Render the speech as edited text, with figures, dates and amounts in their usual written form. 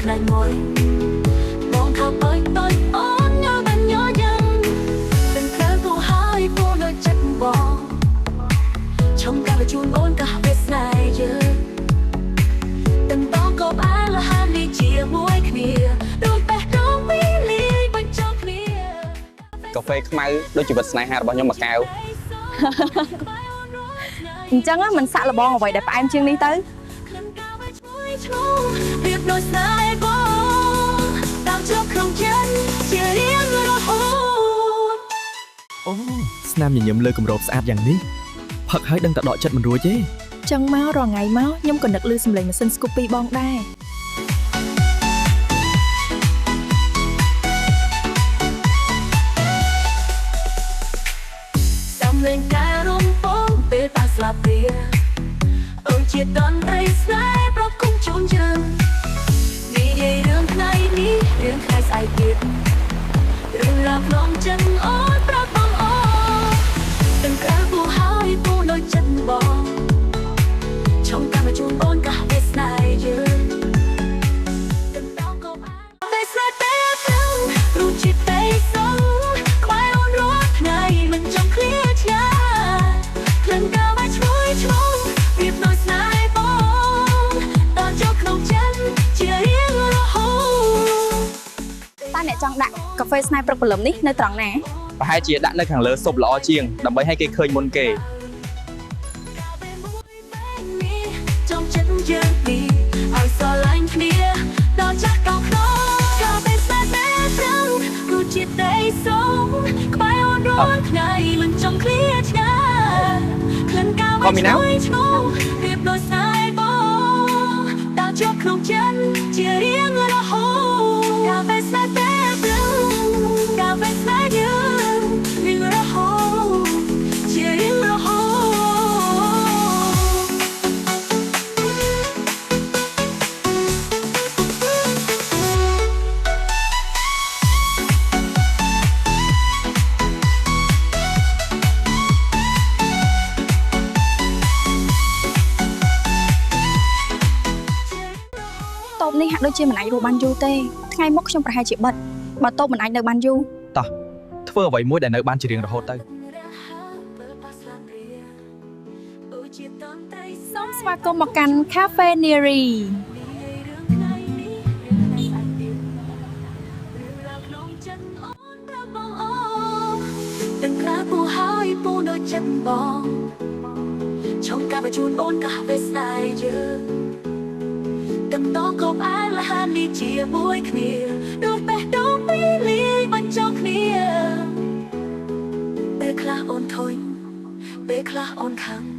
ថ្ងៃមួយបងខោបើតូចអូនញ៉ាំបានញញឹមទាំងត្រូវពូហើយពូនៅចិត្តបងឆុងកាហ្វេជូនអូនកាហ្វេស្នេហ៍យើងទាំងតងកបអាលហានេះជាមួយគ្នាដូចបេះដូងពីរលាយបញ្ចូលគ្នា កាហ្វេខ្មៅដូចជីវិតស្នេហារបស់ខ្ញុំមួយកែវ អញ្ចឹងមិនសាក់លបងអ្វីដែលផ្អែមជាងនេះទៅ ក្លិនកាហ្វេឈ្ងុយឈ្ងុយរៀបដោយស្នេហ៍បងតាមជាប់ក្នុងចិត្តជារៀងរហូត អូស្នាមញញឹមលើគម្របស្អាតយ៉ាងនេះផឹកហើយដឹងតែដកចិត្តមិនរួចទេ ចឹងមករាល់ថ្ងៃមកខ្ញុំក៏នឹកឮសំឡេងម៉ាស៊ីន Scoopy បងដែរ សំលេងការរំពងពេលប៉ះស្លាបព្រាអូនជាតន្ត្រីស្នេហ៍ប្រគំជូនយើងនិយាយរឿងថ្ងៃនេះរឿងថ្ងៃស្អែកទៀតរឿងរ៉ាវក្នុងចិត្តអូនប្រាប់បងអូនទាំងក្រៅពូហើយពូដូចចិត្តបងឆុងកាហ្វេជូនអូនកាហ្វេស្នេហ៍យើងទាំងតងក៏បានកាហ្វេស្នេហ៍តែព្រឹងរសជាតិតែសងក្បែរអូនរាល់ថ្ងៃមិនចង់ឃ្លាតឆ្ងាយក្លិនកាហ្វេឈ្ងុយឈ្ងុយរៀបដោយស្នេហ៍បងដល់ចូលក្នុងចិត្តជារៀងរហូត តើអ្នកចង់ដាក់កាហ្វេស្នេហ៍ព្រឹកព្រលឹមនេះនៅត្រង់ណា ប្រហែលជាដាក់នៅខាងលើស៊ុបល្អជាងដើម្បីឲ្យគេឃើញមុនគេ ចង់ចិត្តយើងពីរឲ្យស្រឡាញ់គ្នាដល់ចាស់កោក្នុងកាហ្វេស្នេហ៍តែប្រឹងគឺជាដីសូមក្បែរអូនរាល់ថ្ងៃមិនចង់ឃ្លាតឆ្ងាយក្លិនកាហ្វេឈ្ងុយឈ្ងុយរៀបដោយស្នេហ៍បងដល់ជាប់ក្នុងចិត្តជារៀងរហូតកាហ្វេស្នេហ៍តែប្រឹងកាហ្វេស្នេហ៍យើងរៀងរហូតជារៀងរហូត តូបនេះហាក់ដូចជាមិនអាចរស់បានយូរទេថ្ងៃមុខខ្ញុំប្រហែលជាបិទបើតូបមិនអាចនៅបានយូរ ធ្វើអ្វីមួយដែលនៅបានជារៀងរហូតទៅ សូមស្វាគមន៍មកកាន់ Cafe Neri ទាំងក្រៅពូហើយពូដូចចិត្តបងឆុងកាហ្វេជូនអូនកាហ្វេស្នេហ៍យើងទាំងតងកុំអាលហាននេះជាមួយគ្នាដូចបេះដូងពីរលាយបញ្ចូលគ្នាពេលខ្លះអូនធុញពេលខ្លះអូនខឹង